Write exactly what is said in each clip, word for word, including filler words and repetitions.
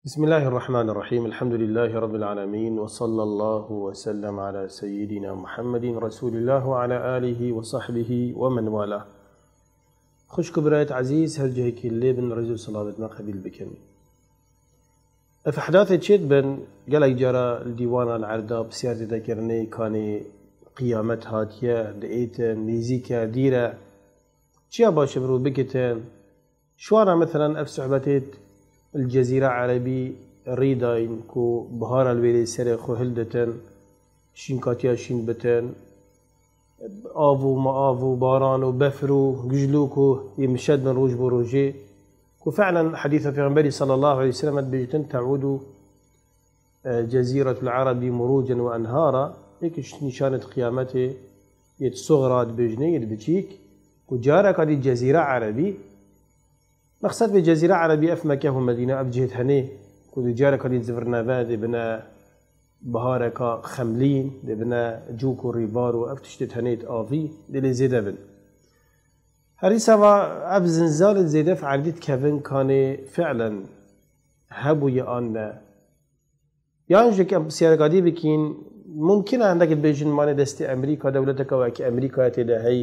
بسم الله الرحمن الرحيم. الحمد لله رب العالمين. وصلى الله وسلم على سيدنا محمد رسول الله وعلى آله وصحبه ومن والاه. Xwişk û birayet ezîz, her cihekî lê bin, rêz û selamet me qebîl bikin. Ev ehdathê çêdibin, gelek cara li dîwana li erda pisyar tê dekirinê, kanê qiyamet hatiye, diêtin, nêzîk e, dîr e. Çiya baş e mirov bikitin? Şiwana, meselen, ev sohbetê li Cezîra Erebî rî dayîn ku bihara li wêrê serê xwe hilditin, şînkatiya şîn bitin, av û maav û baran û befr û gijlûk û yê mişet bin roj bo rojê, ku fe'len hedîsa Pêxemberî sallallahu aleyhi ve sellem dibêjtin, "Te'ûdu, e, Cezîretul Erebî murucen ve enhara", yek ji nîşanê di qiyametê yê di suxra dibêjinê, yê di biçîk, ku careka dî Cezîra Erebî, mexsed vê Cezîra Erebî ev Meke û Medîne, ev cihêt henê, ku di careka dî zivirneve dê bine bihareka xemlîn, dê bine cûk û rîbar û ev tiştê tenê di avî, dê lê zêde bin. Herî seva ev zinzalê zêde fi erdî dikevin kanê fi'len hebûye an ne. Yan jî em pisyareka dî bikîn, mumkin e hindek dibêjin mane destê Emerîka, dewleteka wekî Emerîkayê tê de hey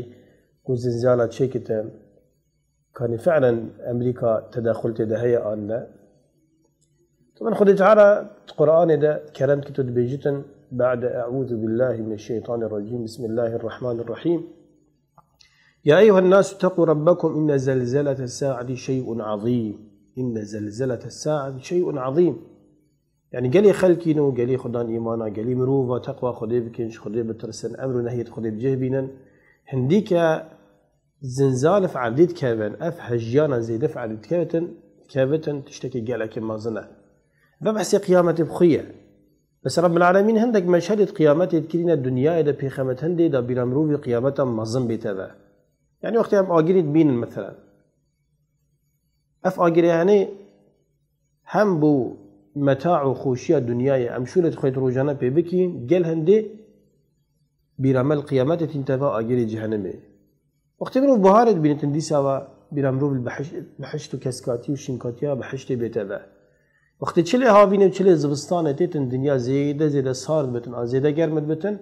ku zinzala çêkitin. Kanî fi'len Emerîka tedexul tê de heye an ne? Taban Xwedê Teala di Qur'anê de kerem dikit û dibêjitin, بعد أعوذ بالله من الشيطان الرجيم، بسم الله الرحمن الرحيم. يا أيها الناس اتقوا ربكم إن زلزلة الساعة شيء عظيم. إن زلزلة الساعة شيء عظيم. Yani gelê xelkîn û gelê xwe dan îmana, gelê mirova teqwa Xwedê bikin, ji Xwedê bitirsin, emr û nehyê Xwedê bi cih bînin. Hindîke zinzal fi erdî dikevin, ev hejiyana zêde fi erdî dikevitin, dikevitin, tiştekî gelekî mezin e. Ve behsê qiyametê bi xwe ye. Mesela Rebbil Alemîn hindek meşhedê di qiyametê dikirîne dinyayê de pêxemet hindê da bîra mirovî qiyameta mezin bête ve. Yani wextê em agirî dibînin mesela. Ev agirê henê hem bo meta û xweşiya dinyayê em şûlê dixwêt rojane pê bikîn, gel hindê bîra me li qiyametê tîn teva agirê cehenimê. Wextê mirov biharê dibînitin dîsa ve bîra mirov li behişt, behişt û keskatî û şînkatiya behiştê bête ve. Wextê çilê havînê û çilê zivistanê têtin dinya zêde zêde sard bitin, a zêde germ bitin,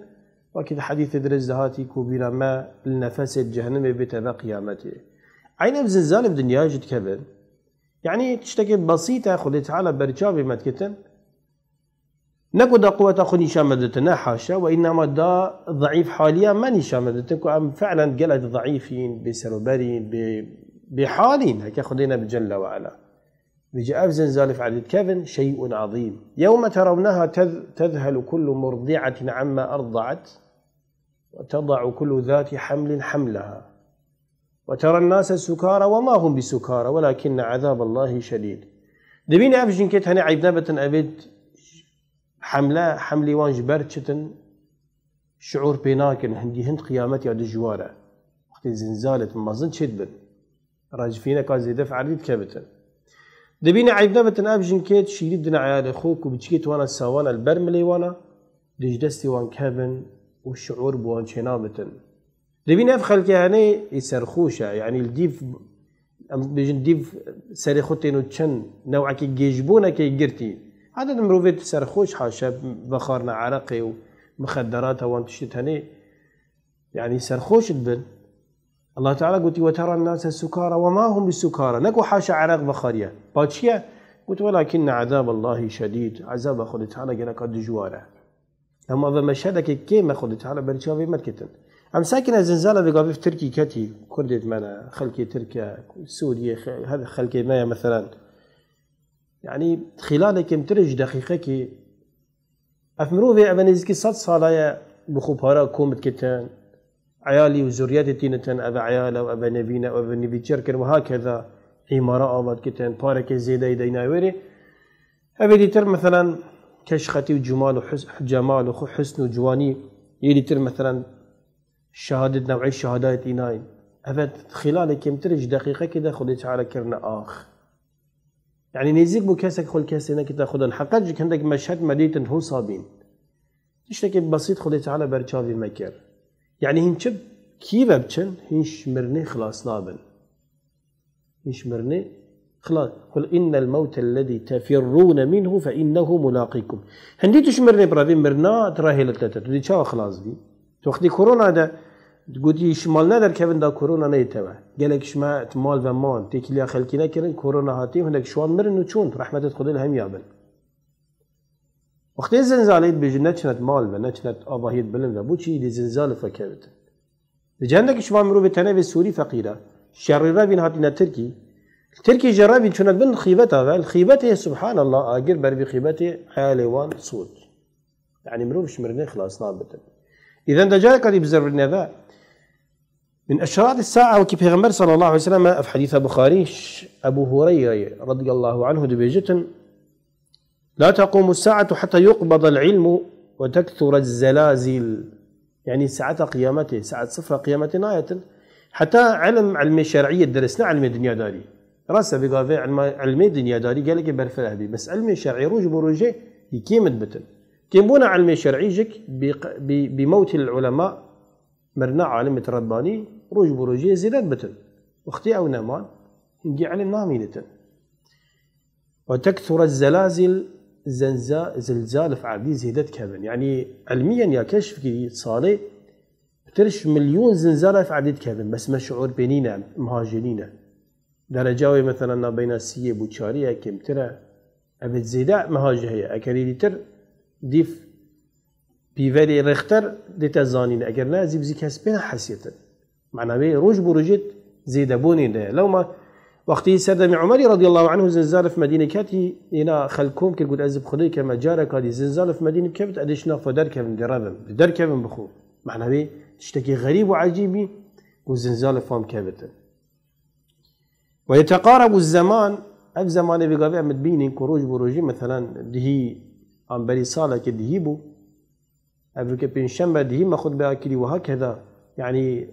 wekî di hedîsê dirêj de hatî ku bîra me li nefesê di cehenimê bête ve qiyametê. Eynî ev zinzalê bi dinyayê jî dikevin. Yani tiştekê besît e Xwedê Teala berçavê me dikitin. Ne ku da quweta xwe nîşan me dite, ne haşa, ve înnema da zeîf haliya me nîşan me dite ku em fi'len gelek zeîf în, bêserober în, bê, bêhal în, heke Xwedê ne bi Celle ve Ela. Vêca ev zinzalê fi erdî dikevin, şey'un azîm. Yewme terawneha tez-, tezhelu kullu murdi'atin amma erdaat, ve teda'u kullu zati hamlin hamleha. وترى الناس سكارى وما هم بسكارى ولكن عذاب الله شديد. Dibîne ev jinkê tenê eyb nebitin, evê hemle, hemlî wan ji ber çitin, şiûr pê nakin, hindî hind qiyamet ya dijwar e. Wextê zinzalê mezin çêdibin, racifîneka zêde fi erdî dikevitin. Dibîne eyb nebitin, ev jinkê şîrî dine eyalê xwe ku biçikê wana sawan e li ber milê wana, dij destê wan kevin û şiûr bi wan çênabitin. Dibîn ev xelkê henê ê serxoş e, yanî li dîv, em bêjin dîv serê xwe tên û çend newekî gêjbûnekê girtî. Heta di mirovê serxoş haşe vexwarina ereqê û mixedderata wan tiştê tenê, yanî serxoş dibin. Allah Teala gotî, "Ve tera nase sukara ve ma hum bi sukara." Ne ku haşa ereq vexwariye. Pa çi ye? Got, "Welakinne azaballahi şedîd." Ezaba Xwedê Teala geleka dijwar e. Hema ve meşhedekê kêm e Xwedê Teala ber çavê me dikitin. Em sekine zinzala vê gavê Tirkî ketî, Kurdê me ne, xelkê Tirk e, Sûriyê, xe-, her xelkê me ye meselen. Yanî xîlalê kêmtir ji deqîqekê, ev mirovê eve nêzîkî sed sala ye bi xwe para kom dikitin, eyalî û zuriyetê tînitin, eve eyal e, eve nevîn e, eve nevîçer kirin, wiha keda îmara ava dikitin, parekê zêdeyî deyna wêrê. Evê dîtir, meselen, keşxetî û cemal û hus-, cemal û xu-, husn û ciwanî, yê dîtir, meselen, şehadet, new'ê şehadayet înayî. Eve xîlalê kêmtir ji deqîqekê de Xwedê Teala kirine ax. Yanî nêzîk bû kesek xwe li kesê nekite xwe dan. Heqet jî hindek meşhed me dîtin hosa bîn. Tiştekê besît Xwedê Teala ber çavê me kir. Yanî hîn çi kî ve biçin, hîn ji mirinê xilas nabin. Hîn ji mirinê Xilas. Qul innel mewtellezî tefirrûne minhu fe innehu mulaqîkum. Hindî tu ji mirinê bi revî mirina tu re hêlî te. Tu dî çawa xilas bî? Tu wextî korona de gotî ji mal nederkevin da korona neyê te we. Gelek ji me di mal ve man, têkiliya xelkî nekirin, korona hatî, hinek ji wan mirin û çûn, rehmetê Xwedê li hemiya bin. Wextê zilzalê dibêjin neçine di mal ve, neçine di avahiyê di bilind ve. Bo çi? Êdî zilzal ve kevitin. Di cendekî ji van mirovê tenê vê Sûrî feqîr e. Şerî revîn hatîne Tirkî. Tirkî ji revîn çûne bin xîbeta ve. Xîbetê, subhanallah, agir ber vî xîbetê eyalê wan sot. Yani mirov ji mirinê xilas nabitin. Îden de careka dî bizirvinê ve. Min eşrati sa'a, wekî Pêxember sallallahu aleyhi ve sellem, ev hadîsa Buxarî, Ebu Hureyre radiyallahu anhu dibêjitin, "La tequmu sa'atu hatta yuqbada al-ilmu ve tekthura zelazil." Yani saeta qiyametê, saet sifra qiyametê nayetin. Heta ilm, ilmê şer'iyê diris, ne ilmê dinyadarî. Rast e, bi gavê ilma, ilmê dinyadarî gelekê berfireh bî. Bes ilmê şer'î roj bo rojê yî kêm dibitin. Kêmbûna ilmê şer'î jik bi, bi, bi mewtil ulema, mirina alimê rebbanî roj bo rojê zêde dibitin. Wextê ew neman, hingî ilim namînitin. Ve tekthura zelazil, zenza-, zilzal fi erdî zêde dikevin. Yani ilmiyen ya keşf kirî salê pitir ji milyon zilzal fi erdî dikevin. Bes me şuur pê nîne, miha jê nîne. Dereca wê mesela nabeyna siyê bo çarî ye, kêmtir e. Ev ê zêde meha jî heye. Eger êdîtir dîf pîverê Richter dête zanîn. Eger ne, zî bi zî kes pê nehesiyetin. Mana wê roj bo rojê zêdebûnê de ye. Lewma wextî serdemê Umerî radiyallahu anhu zilzal fi Medînê ketî, êna xelk kom kir, got, "Ez bi Xwedê keme careka dî zilzal fi Medînê bikevit, ez dê ji nav xwe derkevim, dê revim, dê derkevim bi xwe." Mana wê tiştekî xerîb û ecîbî, got, "Zilzal fi wan kevitin." Ve yeteqarebu zeman, ev zemanê vê gavê em dibînin ku roj bo rojê, meselen, dihî, an berî salekê dihî bû. Evroke pêncşembe dihî me xutbeya kirî, wiha keda, yanî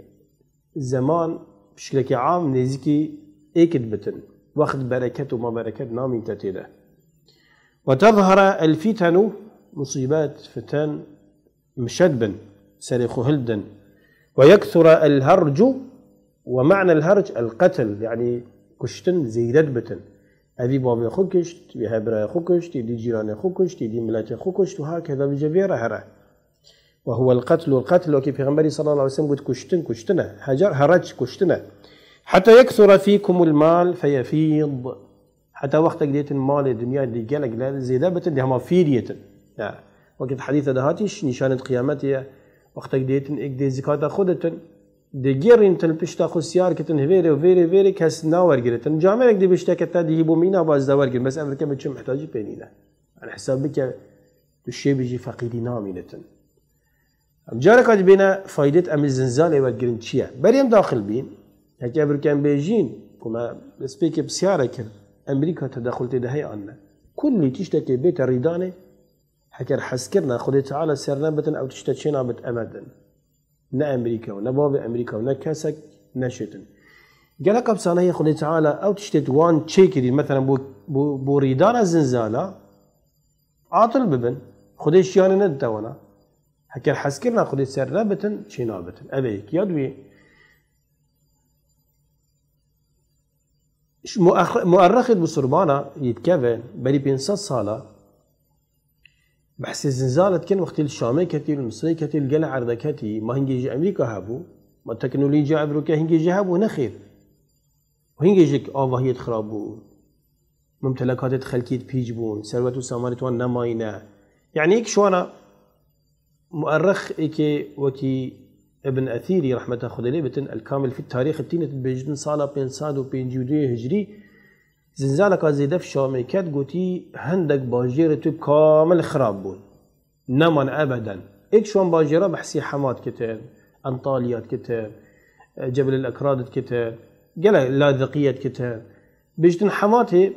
zeman pişkilekê am nêzîkî êk dibitin. Wext bereket û ma bereket namîn te tê de. Ve tezhara el fitenu, musîbet, fiten, mişet bin, serê xwe hildin. Ve yekthura el hercu, ve ma'na el herc el qetl, yanî kuştin zêde dibitin. Evî bavê xwe kişt, vî hebraya xwe kişt, êdî cîranê xwe kişt, êdî miletê xwe kişt û hakeza vî cevê re here. Ve huwel qetlu el qetl, wekî Pêxemberî sallallahu aleyhi ve sellem got, kuştin, kuştin e. Hecar, herac, kuştin e. Heta yekthura fîkumul mal feyefîd. Heta wextek dêtin malê dinya dî gelek le zêde bitin, dê hema fîr yetin. Ya, wekî di hedîse de hatî, nîşanê qiyametê ye. Wextek dêtin êk dê zikata xwe ditin, dê gêrîn til pişta xwe siyar kitin, hivêrê û vêrê vêrê kes nawergiritin. Camerek dê bişteke te dihî bo mîna baz de wergirin, bes ev rike min çi mihtacî pê nîne. Yani hesab bike, tu şê bijî feqîrî namînitin. Em careka dibêne faydêt em li zilzalê wergirin çi ye? Berê em daxil bîn, heke ev rike em bêjîn, ku me destpêkê pisyare kir, Amerîka tedexul tê de heye an ne? Kullî tiştekê bête rîdanê, heker hezkirina Xwedê Teala ser nebitin, ew tişte çênabit ebedin. Ne Amerîka û ne bavê Amerîka û ne kesek neşêtin. Gelek epsane heye Xwedê Teala ew tiştê di wan çêkirî, meselen bo, bo, bo rîdana zinzala atil bibin. Xwedê şiyanê nedite wana. Heker hezkirina Xwedê ser nebitin, çênabitin. Ev e yek. Ya duyê, Ji muerrixê musurbana yê dikeve berî pênc sed sala behsê zinzal dikin, wextê li Şamê ketî, li Misirê ketî, li gelê erdê ketî, ma hingê ji Amerîka hebû, ma teknolojiya evroke hingê jî hebû, nexêr. Hingê jî avahiyê xirab bû, mumtelekatê xelkî pîç bûn, serwet û samanê wan nemayîne. Yanî yek ji wana Muerrixêkê wekî Ibn Ethîrî rehmeta Xwedê lê bitin, El Kamil fî Tarîxî Tînî dibêjin sala pênc sed û pêncî û duyê Hicrî, zinzaleka zêde fi Şamê ket, gotî, hindek bajêrê tu kamil xirab bûn. Neman ebeden. Êk ji wan bajêra behsî Hema dikitin, Entalya dikitin, Cebel el Ekra dikitin, gelek Ladiqiyê dikitin. Bêjtin Hematê,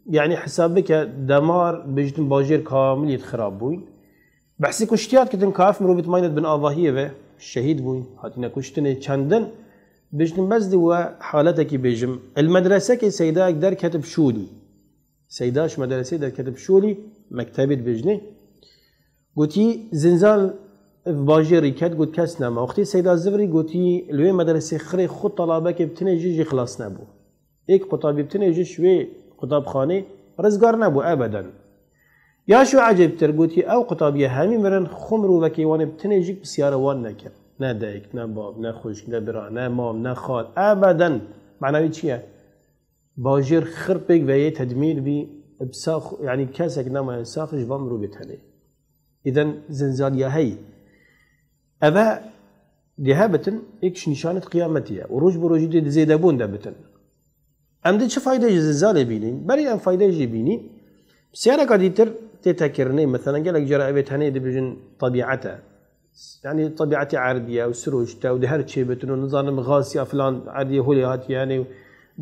yanî hesab bike, demar, bêjtin bajêr kamilî xirab bûyn. Behsî kuştiya dikitin, ka ev mirovî mayîne di bin avahiyê ve şehîd bûyn, hatine kuştinê çendin. Bêjtin bes di we haletekî bêjim. El medresekê Seydayek derketib şûlî. Seyda ji medresê derketib şûlî, mektebê dibêjinê. Gotî, zinzal ev bajêrî ket, got kes nema. Wextê Seyda zivirî gotî, li wê medresê xirê xwe talabekê bi tinê jî jî xilas nebû. Êk qutabî bi tinê ji şwê qutabxanê rizgar nebû ebeden. Ya şû ecêbtir, gotî, ew qutabiye hemî mirin, xwe mirovekê wan ê bi tinê jî pisyara wan nekir. Ne dayik, ne bav, ne xwişk, ne bira, ne mam, ne xal. Ebeden. Mena wî çi ye? Bajêr xirpêk veyê tedmîr bî, bi sax, yanî kesek nemaye sax ji van mirovê tenê. Îden zinzaliya heyî. Eve dê hebitin, êk ji nîşanê qiyametî ye. Û roj bi rojî dê di zêdebûn de bitin. Em dê çi fayde ji zilzalê bînîn? Berî em fayde jî bînîn, pisyareka dîtir tê tekirinê. Meselen, gelek cara ev ê tenê dibêjin tebîet e. Yanî tebîetê erdî ye û sirûşt e û di her çê bitin û nizanim xas ya filan erdî holê hatiye hene û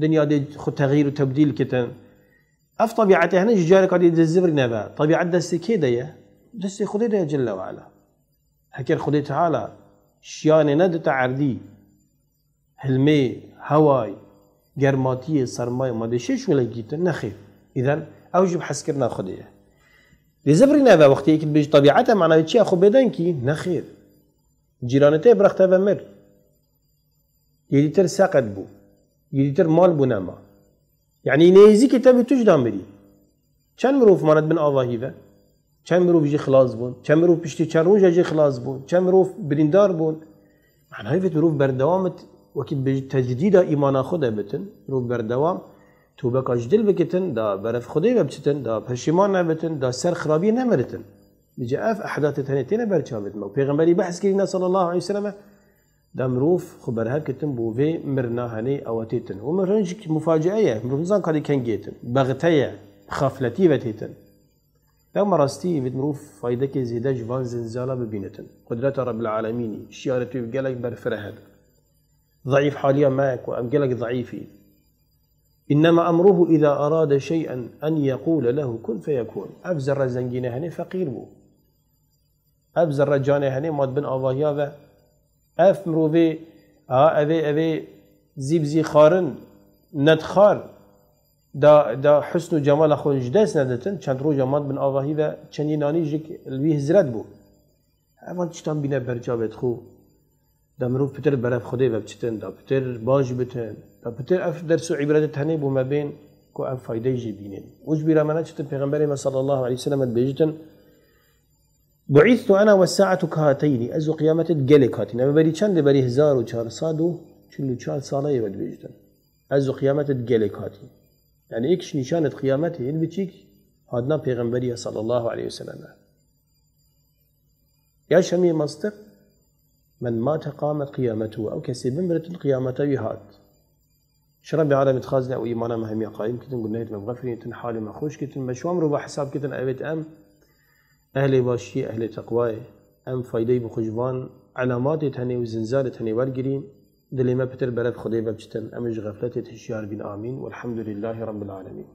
dinya dê xwe texîr û tebdîl kitin. Ev tebîetê hene ji careka dî di zivrîne ve. Tebîet destê kê de ye? Destê Xwedê de ye Celle ve Ala. Heker Xwedê Teala şiyanê nedite erdî, hilmê, heway, germatiyê, sermayê, ma dê şêş wele gîtin? Nexêr. Îden ew jî bi hezkirina Xwedê ye. Lê zivrîne ve wextê yekî dibêje tebîet e, manayê çi ye? Xwe bêdeng kî? Nexêr. Cîranê te biriqte ve mir. Yê dîtir seqet bû. Yê dîtir mal bû nema. Yanî nêzîkê te bû tu ji da mirî. Çend mirov mane di bin avahî ve? Çend mirov jî xilas bûn? Çend mirov piştî çend roja jî xilas bûn? Çend mirov birîndar bûn? Manayê vê mirov berdewam it, wekî dibêjî tecdîda îmana xwe de bitin. Mirov berdewam tûbeka ji dil bikitin, da berev Xwedê ve biçitin, da peşîman nebitin, da ser xirabiyê nemiritin. Bêje ev ehdatê tenê têne ber çavê me. Û Pêxemberî behs kirîne sallallahu aleyhi ve sellem, da mirov xwe berhev kitin bo vê mirina henê ew têtin. Û mir hinc mufaciye ye. Mirov nizan kadî kengê tin. Bexte ye. Xafletî ve têtin. Lewma rastî vê mirov faydekê zêde ji van zilzala bibînitin. Qudreta Rebbil Alemînî, şiyarê tu gelek berfireh e. Zeîf haliya me ku em gelek zeîf î. Înnema emruhu îza arade şey'en en yekûle lehu kun feyekûn. Ev zerre zengîne henê feqîr bû. Ev zerre canê henê ma di bin avahiya ve. Ev mirovê, a, evê, evê zî bi zî xarin, nedxar, da, da husn û cemala xwe ji dest neditin, çend roja ma di bin avahî ve çendî nanî jik li wî hizret bû. Evan tiştan bîne ber çavê xwe. Da mirov pitir berev Xwedê ve biçitin, da pitir baş bitin, da pitir ev ders û îbretê tenê bo me bên ku ev faydeyê jî bînin. Û ji bîra me neçitin, Pêxemberê me sallallahu aleyhi ve sellem dibêjitin, "Bu'ithtu ana ve sa'atu kahateynî", ez û qiyametê di gelê katî. Ev berî çend e? Berî hezar û çar sed û çil û çar saleyê ve dibêjitin. Ez û qiyametê di gelê katî. Yanî êk ji nîşanê di qiyametê yên biçîk hatina Pêxemberî ye sallallahu aleyhi ve sellem. Ya şemiyê mastir, "Men mate qamet qiyametuhu", ew kesê bimiritin qiyameta wî hat. Ji Rebbê Alemê dixwazin ew îmana me hemiya qayim kitin, gunehêt me bixefirînitin, halê me xweş kitin, me ji wan mirova hesab kitin, evêt em ehlê başiyê, ehlê teqwayê, em faydeyê bi xwe ji van elamatê tenê û zinzarê tenê wergirîn, dilê me pitir berev Xwedê ve biçitin, em ji xefletê hişyar bîn. Amîn. Welhamdulillahî Rebbil Alemîn.